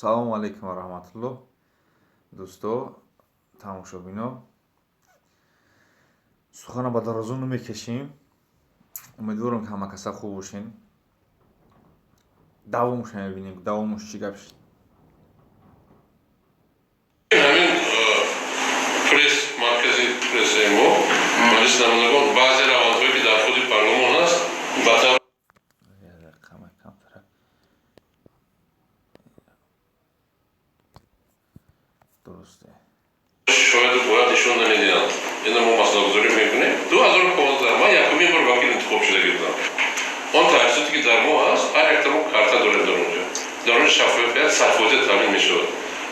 Салому алайкум ва раҳматуллоҳ, дӯсто, тамошобино. Сухана ба дарозо намекашем. Умедворам, ки ҳама каса хуб бошен. Давомша мебинем, давомуш чӣ гап шуд. Ҳамин пресс маркази прессаи мо, Маҷлиси намояндагон, баъзе равандҳое, ки дар худи парлумон аст, ба тавр Рақама камтарак дурусте. Шояду бояд нишон намедиҳанд. Ина мо масъалагузорӣ мекунем. 2015 ман якумин бор вакил интихоб шудагӣ будам. Он таҷҳизоте, ки дар мо ҳаст, ҳар якта мо карта дорем. Дар онҷо, дар он шаффофият 100% таъмин мешавад.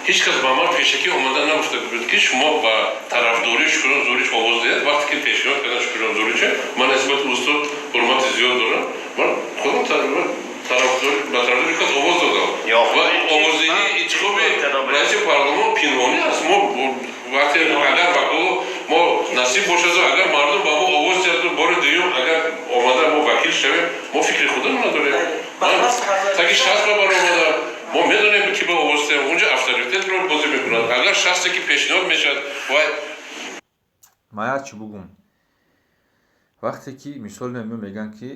Ҳеҷ кас ба ман пешакӣ омада нагуфта буд, ки шумо ба тарафдории Шукурҷон Зурич овоз диҳед. Вақте ки пешниҳод кардан Шукурҷон Зурича, ман нисбати устод ҳурмати зиёд дорам, ман худам ба тарафдори кас овоз додам. Ва овоздиҳии интихоби раиси парлумон пинҳонӣ аст. Мо вақте агар ваколу мо насиб бошаду агар мардум ба мо овоз диҳаду бори дуюм агар омада мо вакил шавем, мо фикри худамон надорем. Таги 60 ба баромада, мо медонем, ки ба овоз диҳем. Унҷо авторитетро бозӣ мекунад. Агар шахсе, ки пешниҳод мешавад, ва Ман як чӣ бугум. Вақте ки мисол мегӯянд, ки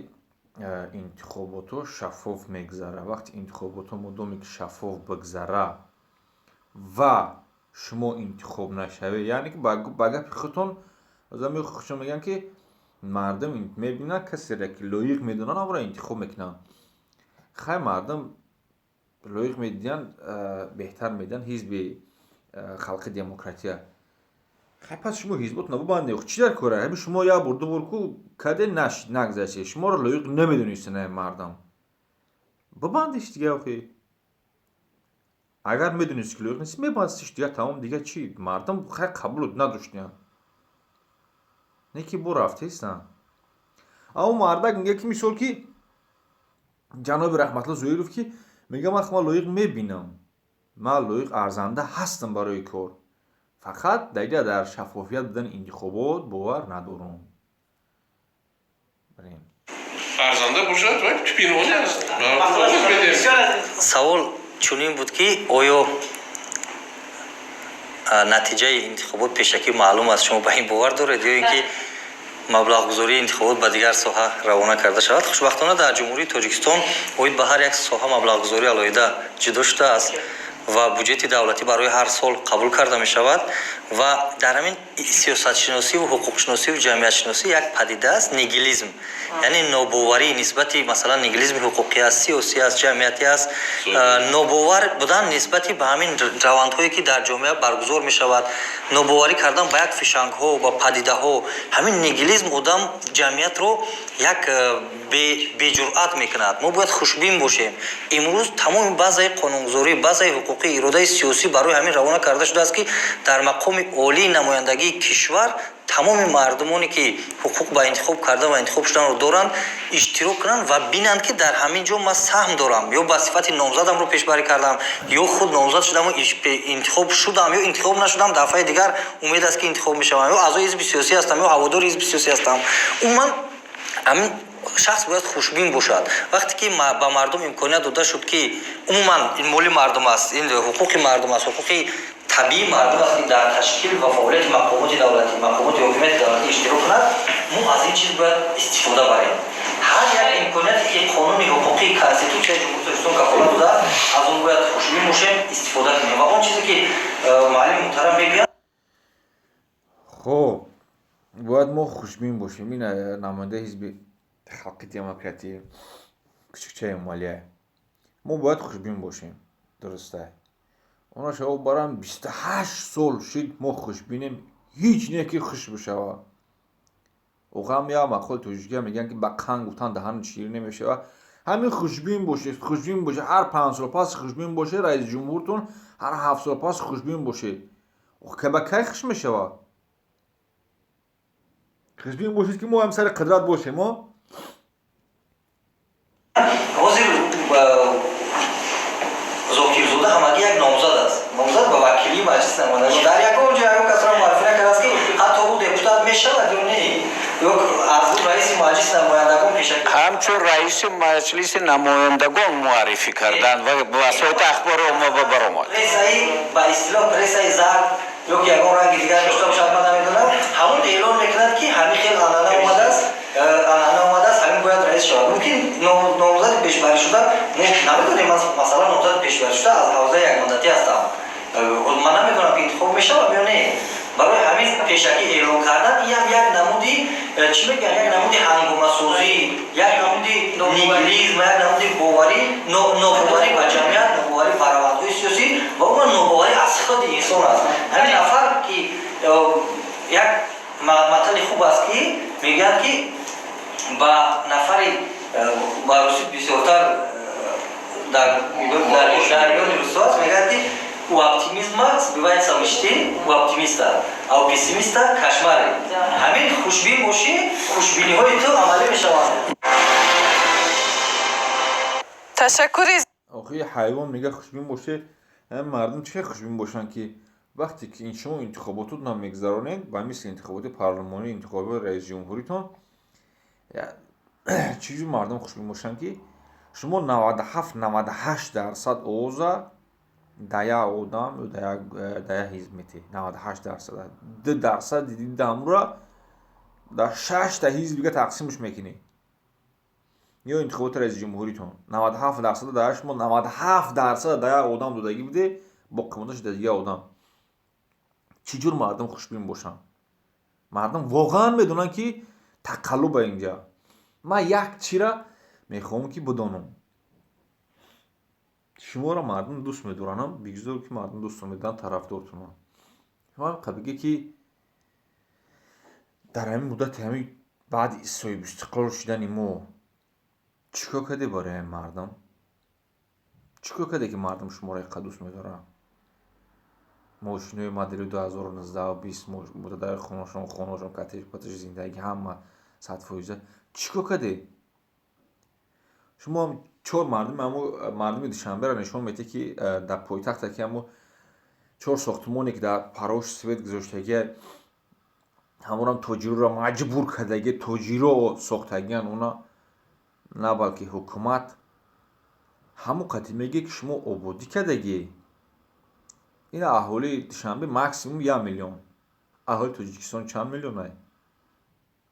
интихоботҳо шаффоф мегузара, вақте интихоботҳо мудоме ки шаффоф бигзара ва шумо интихоб нашавед, яъне ки ба гапи худтон худшон мегӯянд, ки мардум мебинанд, касере ки лоиқ медонанд, амро интихоб мекунанд. Хай, мардум лоиқ медиҳанд, беҳтар медиҳанд Ҳизби Халқи Демократия. Хай, пас шумо ҳизботро бубандед. Чӣ дар кора? Ҳами шумо як бор, ду бор ку каде нашид, нагзаштед, шуморо лоиқ намедонистанд мардам, бубандиш дига. Охи, агар медонисти, ки лоиқ нест, мебандистиш дига, тамом. Дига чӣ? Мардум хай қабул надоштиянд, не ки бо рафтестанд. Аммо мардак мега, ки мисол ки ҷаноби Раҳматулло Зоиров, ки мега: ман худро лоиқ мебинам, ман лоиқ, арзанда ҳастам барои кор, фақат дайда дар шаффофият будани интихобот бовар надорам. Арзанда бошад ва пинҳонӣ аст. Савол чунин буд, ки оё натиҷаи интихобот пешакӣ маълум аст, шумо ба ин бовар доред, ё ин ки маблағгузории интихобот ба дигар соҳа равона карда шавад? Хушбахтона, дар Ҷумҳурии Тоҷикистон оид ба ҳар як соҳа маблағгузорӣ алоҳида ҷудо шудааст ва буҷети давлатӣ барои ҳар сол қабул карда мешавад. Ва дар ҳамин сиёсатшиносиву ҳуқуқшиносиву ҷамъиятшиносӣ як падида аст: нигилизм, яъне нобоварӣ нисбати, масалан, нигилизми ҳуқуқӣ аст, сиёсӣ аст, ҷамъиятӣ аст, нобовар будан нисбати ба ҳамин равандҳое, ки дар ҷомеа баргузор мешавад, нобоварӣ кардан ба як фишангҳо, ба падидаҳо. Ҳамин нигилизм одам, ҷамъиятро як беҷуръат мекунад. Мо бояд хушбин бошем. Имрӯз тамоми базаи қонунгузорӣ, базаи ҳуқуқӣ, иродаи сиёсӣ барои ҳамин равона карда шудааст, ки дар мақоми олии намояндагии кишвар тамоми мардумоне, ки ҳуқуқ ба интихоб кардан ва интихоб шуданро доранд, иштирок кунанд ва бинанд, ки дар ҳамин ҷо ман саҳм дорам, ё ба сифати номзадамро пешбарӣ кардам, ё худ номзад шудаму интихоб шудам, ё интихоб нашудам, дафъаи дигар умед аст, ки интихоб мешавам, ё аъзои ҳизби сиёсӣ ҳастам, ё ҳаводори ҳизби сиёсӣ ҳастам. Умуман, ҳамин шахс бояд хушбин бошад. Вақте ки ба мардум имконият дода шуд, ки умуман ин моли мардум аст, ин ҳуқуқи мардум аст, ҳуқуқи табиии мардум аст, ки дар ташкил ва фаъолияти мақомоти давлатӣ, мақомоти ҳокимияти давлатӣ иштирок кунад, мо аз ин чиз бояд истифода барем. Ҳар як имконияте, ки қонуни ҳуқуқии Конститутсияи Ҷумҳурии Тоҷикистон кафолат додааст, аз он бояд хушбин бошем, истифода кунем. Ва он чизе, ки муаллими муҳтарам мегӯяд. Хуб, бояд мо хушбин бошем. Ин намояндаи Ҳизби Халқи Демократӣ, кучукчаи Эмомалия. Мо бояд хушбин бошем, дуруста. Она шаво барам 28 сол шид, мо хушбинем, ҳеҷ не ки хуш бишава. Оғам як мақоли тоҷикия мегӯянд, ки ба қанд гуфтан даҳани ширин намешава. Ҳамин хушбин бошед, хушбин бошед. Ҳар 5 сол пас хушбин бошед, раиси ҷумҳуртон ҳар 7 сол пас хушбин бошед. Ба кай хуш мешава? Хушбин бошед, ки мо ҳам сари қудрат бошем. О, ҳозир Зокирзода ҳамагӣ як номзад аст, номзад ба вакилии Маҷлиси намояндагон. Дар ягон ҷо ягон касро муаррифӣ накардааст, ки ҳатто ӯ депутат мешавад ё не, ё аз раиси Маҷлиси намояндагон пешакӣ. Ҳамчун раиси Маҷлиси намояндагон муаррифӣ карданд ва васоити ахбори омма баромад. Прессаи, ба истилоҳ, прессаи зард ё ки ягон ранги дигар дошта бошад, ман намедонам, ҳамон эълон мекунад, ки ҳамин хел анъана омадааст, анъана омадааст, ҳамин бояд раис шавад. Мумкин номзади пешбарӣшуда, мо намедонем. Масалан, номзади пешбарӣшуда аз ҳавзаи якмандатӣ ҳастам, ман намедонам, ки интихоб мешавад ё не. Барои ҳамин пешакӣ эълон кардан ин як намуди, чӣ мегӯянд, як намуди ҳангомасозӣ, як намуди нигилизм, як намуди боварӣ, нобоварӣ ба ҷамъият, нобоварӣ ба равандҳои сиёсӣ ва умуман нобоварӣ аз худи инсон аст. Ҳамин нафар ки як матали хуб аст, ки мегӯянд, ки ба нафари ба русӣ бисёртар дар миёни русҳо аст, мегӯянд, ки у оптимизма сбываются мечты, у оптимиста, а у пессимиста кошмары. Ҳамин хушбин бошӣ, хушбиниҳои ту амалӣ мешаванд. Ташаккури. Охи, ҳайвон мега, хушбин боше. Мардум чӣ хушбин бошанд, ки вақте ки ин шумо интихобототонам мегузаронед, ба мисли интихоботи парлумонӣ, интихоботи раисҷумҳуритон, чӣ ҷур мардум хушбин бошанд, ки шумо 97, 98% овоза да як одам ё да як ҳизб метиҳед? 98%, 2% дидамура дар шашта ҳизб дига тақсимш мекунӣ. Ё интихоботи раисҷумҳуритон 97% дар шумо, 97% да як одам додагӣ буде, боқимондааш да дигар одам. Чӣ ҷур мардум хушбин бошанд? Мардум воқеан медонанд, ки тақаллуба инҷа. Ман як чира мехоҳам, ки бидонам: шуморо мардум дӯст медоранд, бигзор, ки мардум дӯстон медоранд, тарафдортонанд. Шумо бигӯ, ки дар ҳамин муддати ҳамин баъди соҳибистиқлол шудани мо чӣ кор кардед барои ҳамин мардум? Чӣ кор кардед, ки мардум шуморо инқадр дӯст медоранд? Мошинои модели 2019, 20 дар хонашон, коттедж, зиндагӣ ҳама 100%. Чӣ кор кардед шумо? Чор мардуми ҳамо мардуми Душанберо нишон медиҳед, ки дар пойтахте, ки ҳамо чор сохтмоне, ки дар парош свет гузоштагия, ҳамонам тоҷироро маҷбур кардагия, тоҷиро сохтагиян уна, на балки ҳукумат. Ҳамон қадр мегӯед, ки шумо ободӣ кардагӣ. Ин аҳолии Душанбе максимум 1 миллион. Аҳолии Тоҷикистон чанд миллионай?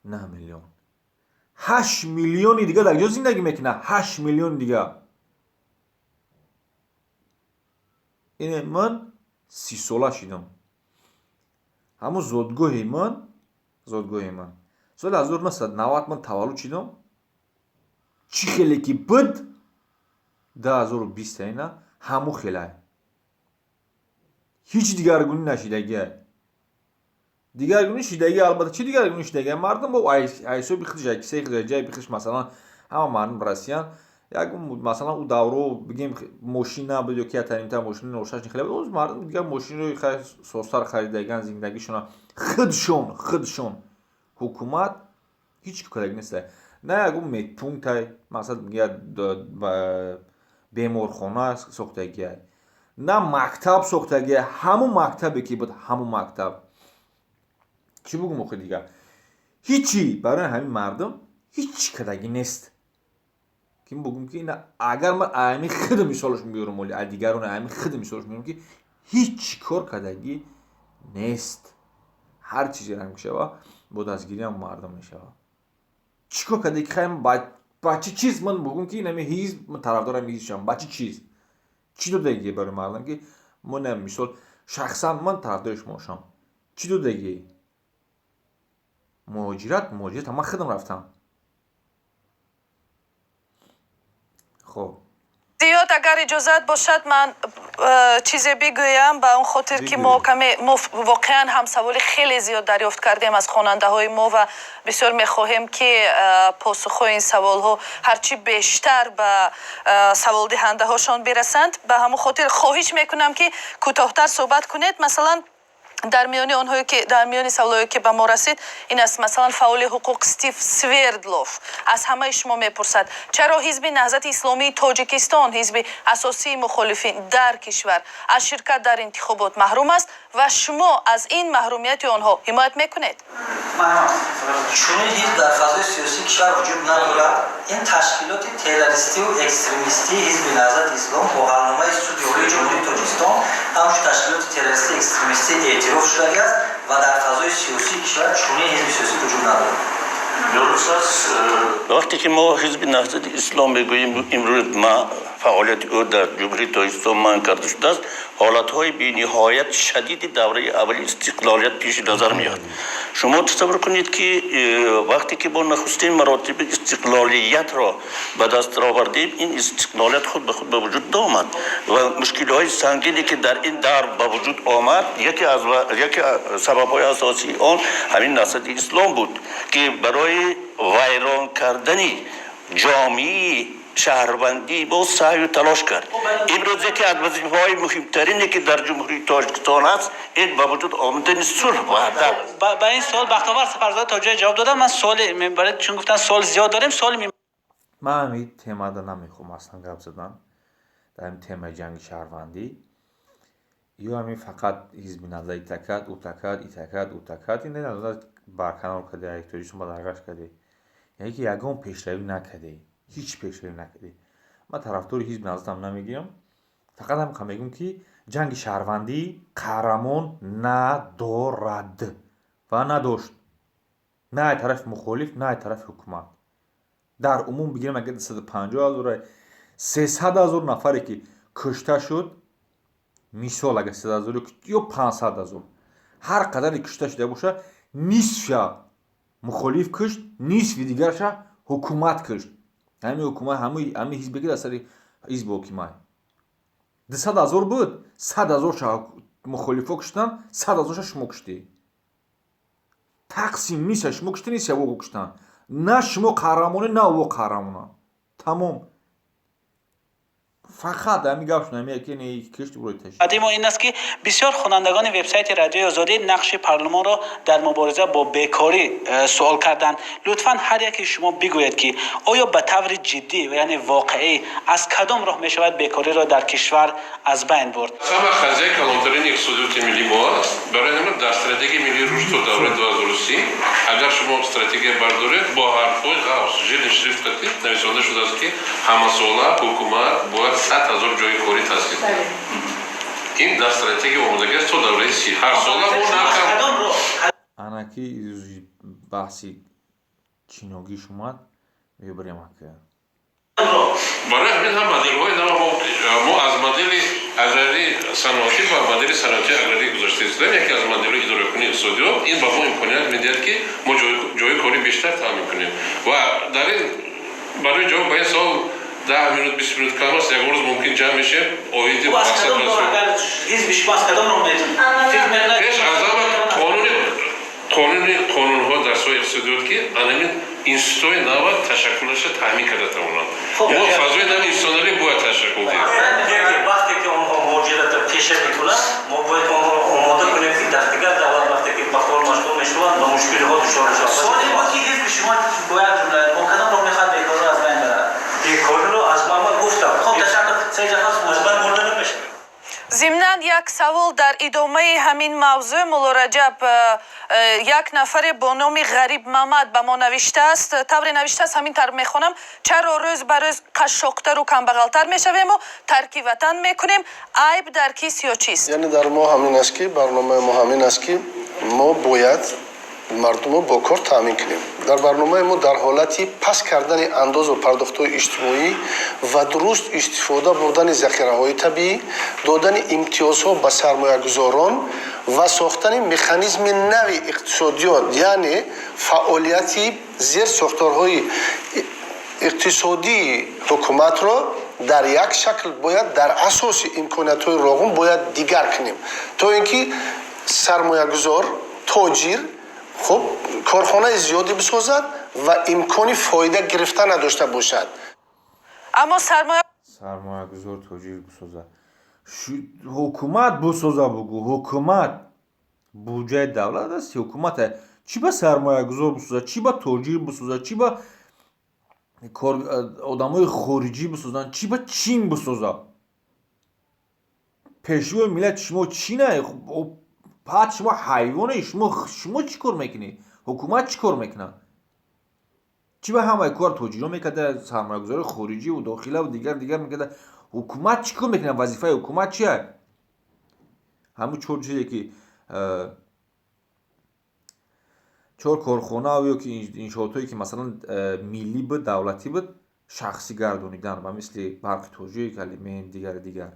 9 миллион. 8 миллиони дига дар куҷо зиндагӣ мекунад? 8 миллиони дига. Ине, ман 30-сола шидам. Ҳамон зодгоҳи ман соли 1990 ман таваллуд шидам. Чӣ хеле ки буд, 2020 ина ҳамон хелай, ҳеҷ дигаргунӣ нашидагиай. Дигаргунӣ шидагӣ, албатта, чӣ дигаргунӣ шидагӣ? Мардум бо ҳисоби худш, кисаи худш, ҷайби худш. Масалан, ҳама мардум Россиян як, масалан, ӯ давро, бигем, мошин набуд ё ки ятанимтар мошини ношашни хеле буд. Мардум дигар мошинро созтар харидаган, зиндагишона худшон. Ҳукумат ҳеҷ кораги неста, на ягон медпунктай, масалан, беморхона сохтагиай, на мактаб сохтагиай. Ҳамон мактабе ки буд, ҳамон мактаб. Чӣ бугум охи дигар? Ҳичи барои ҳамин мардум ҳеҷ кардагӣ нест, ки бугум, ки агар ман ами худ мисолаш меёрам, оли дигарон, ами худ мисолаш меёрам, ки ҳеҷ кор кардагӣ нест. Ҳар чизе ранг шава, бо дастгириам мардум мешава. Чӣ кор карде, ки хайр, ба чӣ чиз ман бугум, ки инами ҳизб, ман тарафдорам ҳизб шавам? Ба чӣ чиз, чӣ додагие барои мардум, ки мо, на мисол, шахсан ман тарафдори шумо шавам? Чӣ додагие? Муҳоҷират, муҳоҷират ман худам рафтам. Хоб. Зиёд, агар иҷозат бошад, ман чизе бигӯям, ба он хотир ки мо каме, мо воқеан ҳам саволи хеле зиёд дарёфт кардем аз хонандаҳои мо ва бисёр мехоҳем, ки посухҳои ин саволҳо ҳарчи бештар ба саволдиҳандаҳошон бирасанд. Ба ҳамон хотир хоҳиш мекунам, ки кӯтоҳтар суҳбат кунед. Масалан. Дар миёни онҳое ки, дар миёни саволое ки ба мо расид, ин аст: масалан, фаъоли ҳуқуқ Стив Свердлов аз ҳамаи шумо мепурсад, чаро Ҳизби Наҳзати Исломии Тоҷикистон, ҳизби асосии мухолифин дар кишвар, аз ширкат дар интихобот маҳрум аст ва шумо аз ин маҳрумияти онҳо ҳимоят мекунед? Чунин ҳизб дар фазои сиёсии кишвар вуҷуд надорад. Ин ташкилоти террористиву экстремистии Ҳизби Наҳзати Ислом бо ҳалномаи Суди Олии Ҷумҳурии Тоҷикистон ҳамчун ташкилоти террористӣ экстремистӣ эътироф шудагиаст ва дар фазои сиёсии кишвар чунин ҳизби сиёсӣ вуҷуд надорад. Вақте ки мо Ҳизби Наҳзати Ислом мегӯем, имрӯз ма фаъолияти ӯ дар Ҷумҳурии Тоҷикистон манъ карда шудааст, ҳолатҳои бениҳоят шадиди давраи аввали истиқлолият пеши назар меояд. Шумо тасаввур кунед, ки вақте ки мо нахустин маротиби истиқлолиятро ба даст овардем, ин истиқлолият худ ба худ ба вуҷуд наомад ва мушкилиҳои сангине, ки дар ин давр ба вуҷуд омад, яке сабабҳои асосии он ҳамин Наҳзати Ислом буд, ки барои вайрон кардани ҷомеаи шаҳрвандӣ бо саъю талош кард. Имрӯз яке аз вазифаҳои муҳимтарине, ки дар Ҷумҳурии Тоҷикистон аст, ин ба вуҷуд омадани сулҳ, ваҳдат. Ба ин суол Бахтовар Сафарзода то ҷое ҷавоб додам. Ман суоли барои, чун гуфтан суол зиёд дорем, суоли Ман ҳамин темада намехоҳам аслан гап задан, дар ҳамин темаи ҷанги шаҳрвандӣ ё ҳамин фақат Ҳизби Наҳзат итакад, утакад, итакад, утакад. Ин барканор кардӣ, Тоҷикистон бадаргашт кардӣ, яъне ки ягон пешравӣ накардӣ, ҳеҷ пешравӣ накардӣ. Ман тарафдори Ҳизби Наҳзатам намегирам, фақат ҳамин мегӯм, ки ҷанги шаҳрвандӣ қаҳрамон надорад ва надошт, на аз тарафи мухолиф, на аз тарафи ҳукумат. Дар умум бигирем, агар 250 000, 300 000 нафаре ки кушта шуд, мисол, агар 300 000 ё 500 000, ҳар қадаре кушта шуда бошад, нисфша мухолиф кушт, нисфи дигарша ҳукумат кушт. Ҳамин ҳукумат, ҳамин ҳизбе, ки дар сари ҳизби ҳокимай. 200 000 буд, 100 000-ша мухолифо куштанд, 100 000-ша шумо куштед. Тақсим ниса шумо куштед, ниса во куштанд. На шумо қаҳрамонед, на во қаҳрамонанд. Тамом, фақат ҳамин гап шуд. Ҳамин яке кишт бурои таши. Баъди мо ин аст, ки бисёр хонандагони вебсайти Радиои Озодӣ нақши парлумонро дар мубориза бо бекорӣ суол карданд. Лутфан ҳар яке шумо бигӯед, ки оё ба таври ҷиддӣ, яъне воқеӣ, аз кадом роҳ мешавад бекориро дар кишвар аз байн бурд? Ҳама қазияи калонтарини иқтисодиёти миллии мо аст. Барои ҳамин дар Стратегияи миллии рушд то давраи 2030, агар шумо стратегия бардоред, бо ҳарфҳои ғафз, жирный шрифт қатӣ нависонда шудааст, ки ҳамасола ҳукумат бояд 100 000 ҷои корӣ таъсис кунад. Ин дар стратегия омодагӣ аст то давраи 30. Ҳар сола мо накам Кадом роҳ? Анаки баҳси чиногиш омад, мебарем ака. Барои ҳамин ҳам моделҳои нав, мо аз модели аграрии саноатӣ ба модели саноатии аграрӣ гузашта истодаем. Яке аз моделҳои идоракунии иқтисодиёт ин ба мо имконият медиҳад, ки мо ҷои кори бештар таъмин кунем. Ва дар ин барои ҷавоб ба ин савол 10 минут, 20 минут кам аст. Ягон рӯз мумкин ҷамъ мешем оиди Аз кадом роҳ, агар ҳизби шумо аз кадом роҳ фикр мекунад? Пеш аз ҳама қонуни қонунҳо дар соҳаи иқтисодиёт, ки анамин институтҳои нава ташаккулаша таъмин карда тавонанд. Мо фазои нави институционалӣ бояд ташаккул диҳем. Вақте ки онҳо муҳоҷиратро пеша мекунанд, мо бояд онҳоро омода кунем, ки дар дигар давлат вақте ки ба кор машғул мешаванд, ба мушкилиҳо дучор мешаванд. Суоли буд, ки ҳизби шумо бояд ҷумла бо кадом роҳ мехоҳад бекориро аз байн барад? Бекориро аз ман гуфтам. Хоб, ташаккур. Сайҷафар. Аз байн бурда намешавад. Зимнан, як савол дар идомаи ҳамин мавзӯъ, Мулло Раҷаб, як нафаре бо номи Ғариб Мамад ба мо навиштааст. Тавре навиштааст, ҳамин тавр мехонам: чаро рӯз ба рӯз қашшоқтару камбағалтар мешавему тарки ватан мекунем? Айб дар кист ё чист? Яъне дар мо ҳамин аст, ки барномаи мо ҳамин аст, ки мо бояд мардумро бо кор таъмин кунем. Дар барномаи мо дар ҳолати паст кардани андозу пардохтҳои иҷтимоӣ ва дуруст истифода бурдани захираҳои табиӣ, додани имтиёзҳо ба сармоягузорон ва сохтани механизми нави иқтисодиёт, яъне фаъолияти зерсохторҳои иқтисодии ҳукуматро дар як шакл бояд дар асоси имкониятҳои Роғун бояд дигар кунем, то ин ки сармоягузор, тоҷир хуб корхонаи зиёде бисозад ва имкони фоида гирифта надошта бошад. Аммо сармоя Сармоягузор, тоҷир бисозад, ҳукумат бисоза, бугӯ, ҳукумат. Буҷаи давлат дасти ҳукумат. Чӣ ба сармоягузор бисозад, чӣ ба тоҷир бисозад, чӣ ба одамои хориҷӣ бисозанд, чӣ ба Чин бисозад? Пешвои миллати шумо чӣ на пат, шумо ҳайвоне, шумо чӣ кор мекунед? Ҳукумат чӣ кор мекунад? Чӣ ба ҳамаи кор тоҷирон мекарда, сармоягузори хориҷиву дохилаву дигар дигар мекарда? Ҳукумат чӣ кор мекунад? Вазифаи ҳукумат чия? Ҳамун чор чизе ки чор корхона ё ки иншоотҳое ки, масалан, миллӣ буд, давлатӣ буд, шахсӣ гардонидан, ба мисли Барқи Тоҷик, Алимент, дигари дигар.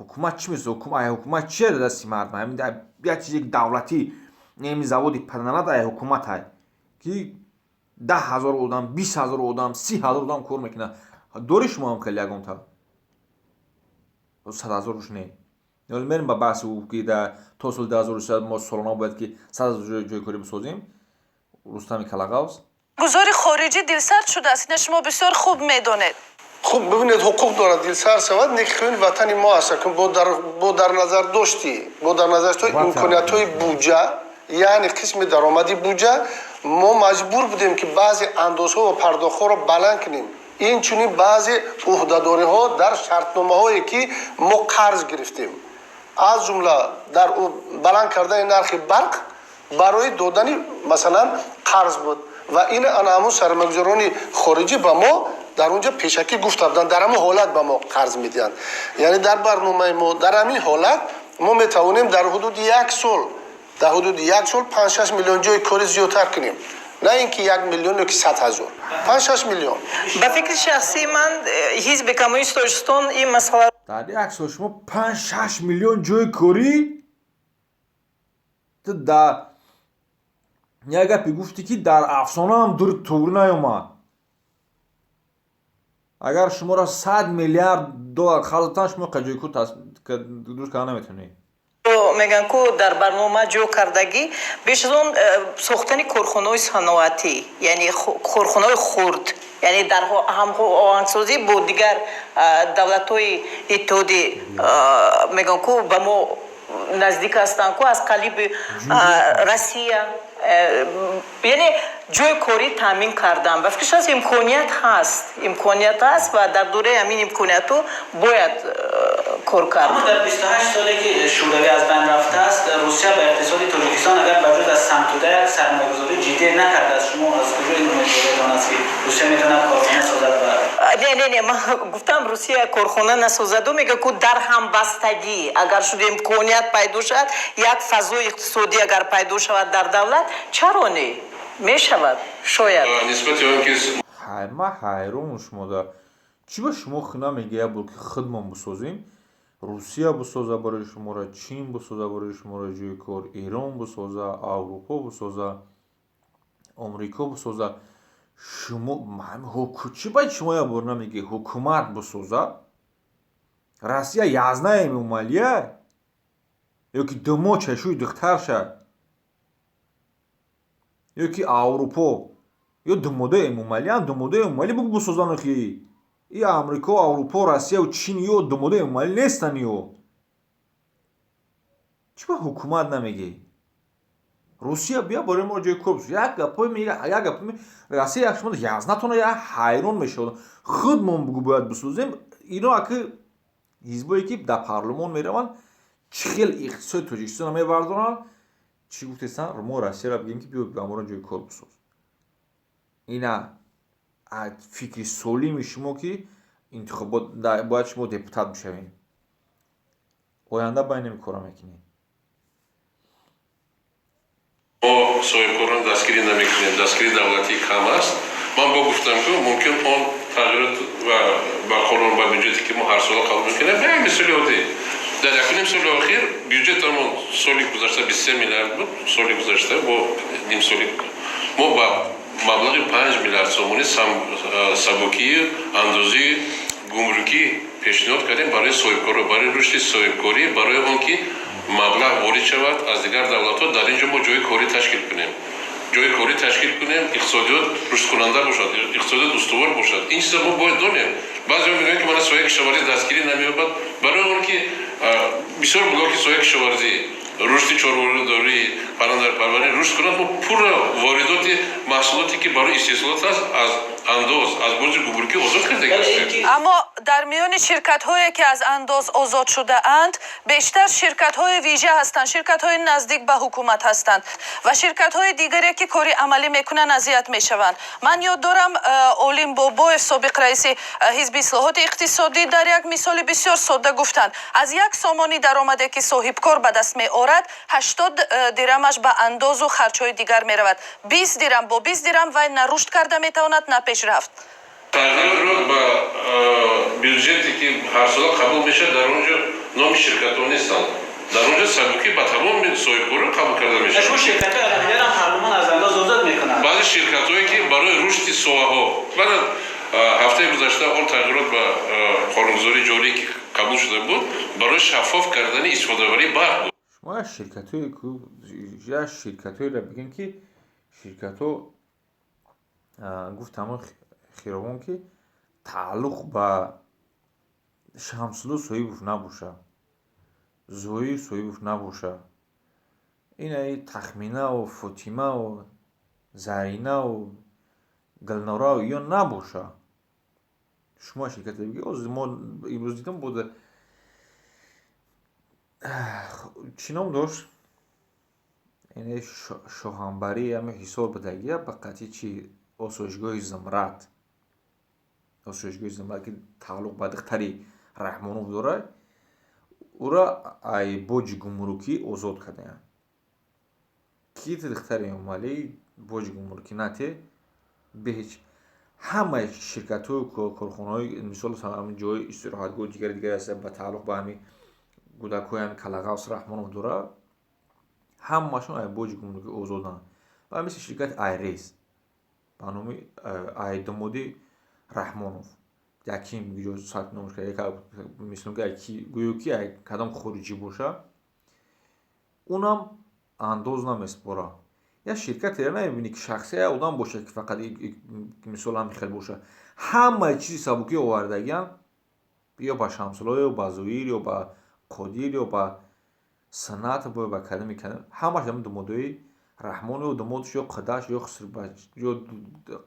Ҳукумат чӣ месозад? Ҳукумат чия дар дасти мардум? Ҳамин як чизе давлатӣ, ҳамин заводи паданалат ай ҳукумат ай, ки 10 000 одам, 20 000 одам, 30 000 одам кор мекунад. Дори шумо ҳам хеле ягонта 100 000-уш не. Мерем ба баҳси ки то соли 2030 мо солона бояд ки 100 000 ҷои корӣ бисозем. Рустами Калағавз. Гузори хориҷӣ дилсард шудааст, ина шумо бисёр хуб медонед. Хуб, бибинед, ҳуқуқ дорад дилсард шавад, не ки ватани мо аст. Бо дар назар дошти, бо дар назар дошти имкониятҳои буҷа, яъне қисми даромади буҷа, мо маҷбур будем, ки баъзе андозҳо ва пардохтҳоро баланд кунем, инчунин баъзе ӯҳдадориҳо дар шартномаҳое, ки мо қарз гирифтем, аз ҷумла дар баланд кардани нархи барқ барои додани, масалан, қарз буд. Ва ин ана ҳамун сармоягузорони хориҷӣ ба мо дар он ҷо пешакӣ гуфта буданд, дар ҳамон ҳолат ба мо қарз медиҳанд. Яъне дар барномаи мо, дар ҳамин ҳолат мо метавонем дар ҳудуди як сол, дар ҳудуди як сол 5-6 миллион ҷои кори зиёдтар кунем, на ин ки 1 миллион ё ки 100 000, 5-6 миллион. Ба фикри шахсии ман, Ҳизби Коммунист Тоҷикистон ин масъала Дар як сол шумо 5-6 миллион ҷои корӣ? Ту дар як гапе гуфтӣ, ки дар афсонаам дур туғрӣ наёмад. Агар шуморо 100 миллиард доллар қарз доданд, шумо ҷои кор дуруст карда наметавонед. Мегӯянд, ку дар барнома ҷо кардагӣ, беш аз он сохтани корхонаҳои саноатӣ, яъне корхонаҳои хурд, яъне дар ҳамоҳангсозӣ бо дигар давлатҳои иттиҳоди, мегӯянд, ку ба мо наздик ҳастанд, ку аз қалиби Россия, яъне ҷои корӣ таъмин кардан. Ба фикри шахс, имконият ҳаст, имконият ҳаст ва дар доираи ҳамин имкониятҳо бояд кор кард. Аммо дар 28 соле, ки Шӯравӣ аз байн рафтааст, Русия ба иқтисоди Тоҷикистон, агар ба ҷуз аз Самтуда, як сармоягузории ҷиддӣ накардааст. Шумо аз куҷо ин умедвориятон аст, ки Русия метавонад корхона созад ва Не, не, не, ман гуфтам, Русия корхона насозаду, мега, ку дар ҳамбастагӣ агар шуд, имконият пайдо шавад, як фазои иқтисодӣ агар пайдо шавад дар давлат, чаро не, мешавад шояд. Нисбати он ки Ман ҳайрон шумо да. Чӣ ба шумо хина мегӯя буд, ки худмон бисозем? Русия бисоза барои шуморо, Чин бисоза барои шуморо ҷои кор, Эрон бисоза, Аврупо бисоза, Омрико бисоза. Шумо чӣ ба шумо як бор намегӯед, ҳукумат бисоза? Россия язна Эмомалия ё ки думо чашӯи духтарша, ё ки Аврупо ё думодаи Эмомалиам? Думодаи Эмомалӣ бугу бисозан охи. И Амрико, Аврупо, Россияву Чин ё думодаи Эмомалӣ нестанд ё? Чӣ ба ҳукумат намегӯӣ, Русия бия барои мо ҷои кор бисоз? Як гапҳое мега, як гап Россия, як шумо язнатона, як ҳайрон мешавад. Худмон бугу бояд бисозем. Ино аки ҳизбое, ки дар парлумон мераванд, чӣ хел иқтисоди Тоҷикистонро мевардоранд? Чӣ гуфтесан? Мо Россияро бигем, ки биё ба моро ҷои кор бисоз. Ина фикри солими шумо, ки интихобот бояд шумо депутат бишавем, оянда ба ин кора мекунед. Мо соҳибкорон дастгирӣ намекунем, дастгирии давлатӣ кам аст. Ман бо гуфтам, ки мумкин он тағйирот ва ба қонун, ба бюҷете, ки мо ҳарсола қабул мекунем. Як мисоли оддӣ: дар якуним соли охир бюҷетамон соли гузашта 23 миллиард буд, соли гузашта бо нимсоли мо ба маблағи 5 миллиард сомонӣ сабукии андозии гумрукӣ пешниҳод кардем барои соҳибкоро, барои рушди соҳибкорӣ, барои он ки маблағ ворид шавад аз дигар давлатҳо, дар ин ҷо мо ҷои корӣ ташкил кунем, ҷои корӣ ташкил кунем, иқтисодиёт рушдкунанда бошад, иқтисодиёт устувор бошад. Ин чиза мо бояд донем. Баъзеҳо мегӯянд, ки мана соҳаи кишоварзӣ дастгирӣ намеёбад, барои он ки бисёр блоки соҳаи кишоварзӣ. Рушди чорводорӣ, паррандарпарварӣ рушд кунад, мо пурра воридоти маҳсулоте, ки барои истеҳсолот аст, аз андоз, аз боҷи гумрукӣ озод кардаги ҳастем. Аммо дар миёни ширкатҳое, ки аз андоз озод шудаанд, бештар ширкатҳои вижа ҳастанд, ширкатҳои наздик ба ҳукумат ҳастанд ва ширкатҳои дигаре, ки кори амалӣ мекунанд, азият мешаванд. Ман ёд дорам, Олим Бобоев, собиқ раиси Ҳизби ислоҳоти иқтисодӣ, дар як мисоли бисёр содда гуфтанд: аз 1 сомонӣ даромаде, ки соҳибкор ба даст меорад, 80 дирамаш ба андозу харҷҳои дигар меравад, 20 дирам. Бо 20 дирам вай на рушд карда метавонад, на пешрафт. Тағйирро ба бюҷете, ки ҳарсола қабул мешавад, дар он ҷо номи ширкатҳо нестанд. Дар он ҷо сабукӣ ба тамоми соҳибкорон қабул карда мешавад. Шумо ширкатҳои алоҳидаро парлумон аз андоз озод мекунад. Баъзе ширкатҳое, ки барои рушди соҳаҳо, баъд ҳафтаи гузашта он тағйирот ба қонунгузории ҷорӣ, ки қабул шуда буд, барои шаффоф кардани истифодабарии барқ буд. Шумо як ширкатҳоеро бигем, ки ширкатҳо, гуфт ҳамон хиробон, ки тааллуқ ба Шамсулло Соҳибов набоша, Зоир Соҳибов набоша, инаи Тахминаву Фотимаву Заринаву Гулнорау ё набоша. Шумо ширкате бигӣ, ҳозир мо имрӯз дидам, буда, чӣ ном дошт, ине Шоҳанбарӣ, ҳами Ҳисор будагия, ба қатъи чи, осоишгоҳи Зумрад, осоишгоҳи Зумрад, ки тааллуқ ба духтари Раҳмонов дорад, ӯра ай боҷи гумрукӣ озод кардаанд, ки духтари Эмомалӣ боҷи гумрукӣ нате беҳеҷ. Ҳамаи ширкатҳою корхонаҳои, мисол, ҷои истироҳатгоҳ, дигари дигар аст, ба тааллуқ ба ҳами кӯдакҳои ҳами Калағавс Раҳмонов дорад, ҳамаашон ай боҷи гумрукӣ озоданд. Ва мисли ширкати Айрес ба номи айдомоди Раҳмонов, яким ҷо сабтномаш мисли гӯё ки кадом хориҷӣ боша, унам андоз намеспора. Як ширкатеро намебинӣ, ки шахси як одам бошад, ки фақат мисол ҳамин хел боша. Ҳамаи чизи сабукӣ овардагиам ё ба Шамсулло, ё ба Зоир, ё ба Қодир, ё ба Санат, ё ба кадоми кадом, ҳамаш ҳамин домодои Раҳмон, ё домодаш, ё қудаш, ё ё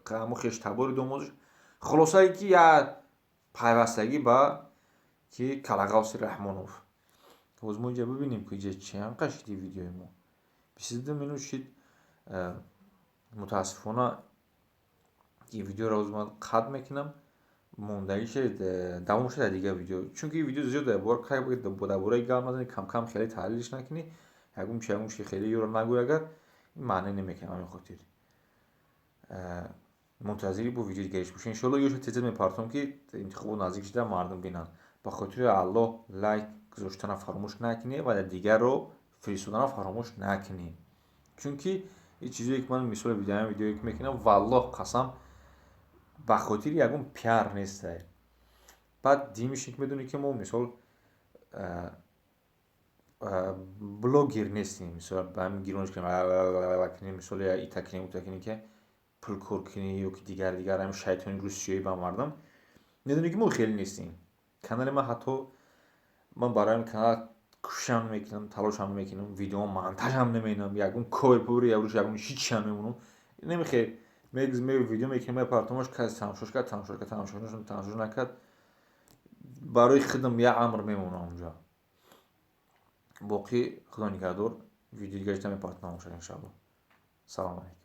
ҳамон хештабори домодаш. Хулосае, ки як пайвастагӣ ба ки Калағавси Раҳмонов. Боз мо инҷа бибинем, ки инҷа чи ҳамқа шиди видеои мо, 22 минут шид. Мутаассифона, ин видеоро ҳозир ман қатъ мекунам, мондагише давом шуда дар дигар видео, чунки ин видео зиёд дар бораи гап назанӣ, камкам хеле таҳлилш накунӣ, ягон чи, ягон чи хеле ёро нагӯй, агар ин маъне намекунад. Ҳамин хотир мунтазири бо видеои дигариш бошед, иншоалло. Ёша тезтез мепартом, ки интихобот наздик шуда, мардум бинанд. Ба хотири Аллоҳ, лайк гузоштана фаромӯш накунед ва дар дигарро фиристодана фаромӯш накунед, чунки ин чизое, ки ман мисоли видеое, ки мекунам, валлоҳ қасам, ба хотири ягон пиар нестай. Баъд димишин, ки медонӣ, ки мо мисол блогер нестем, мисол, ба ҳамин гирониш кунем, мисол, ита кунем, ута кунем, ки пул кор кунӣ ё ки дигар дигар ҳамин шайтони рӯсиёӣ ба мардум. Медонӣ, ки мо хеле нестем. Канали ман, ҳатто ман барои ҳамин канал кӯшишам мекунам, талошам мекунам, видео монтажам намекунам, ягон ковер повери ягон ҳичиам мемонам. Намехе видео мекунем, мепартомаш, касе тамошош кард, тамошо кард, тамошо накард, барои худам як амр мемонам онҷа. Боқӣ Худо нигаҳдор, видеои дигарашта мепартонам, иншоалло. Салом алейкум.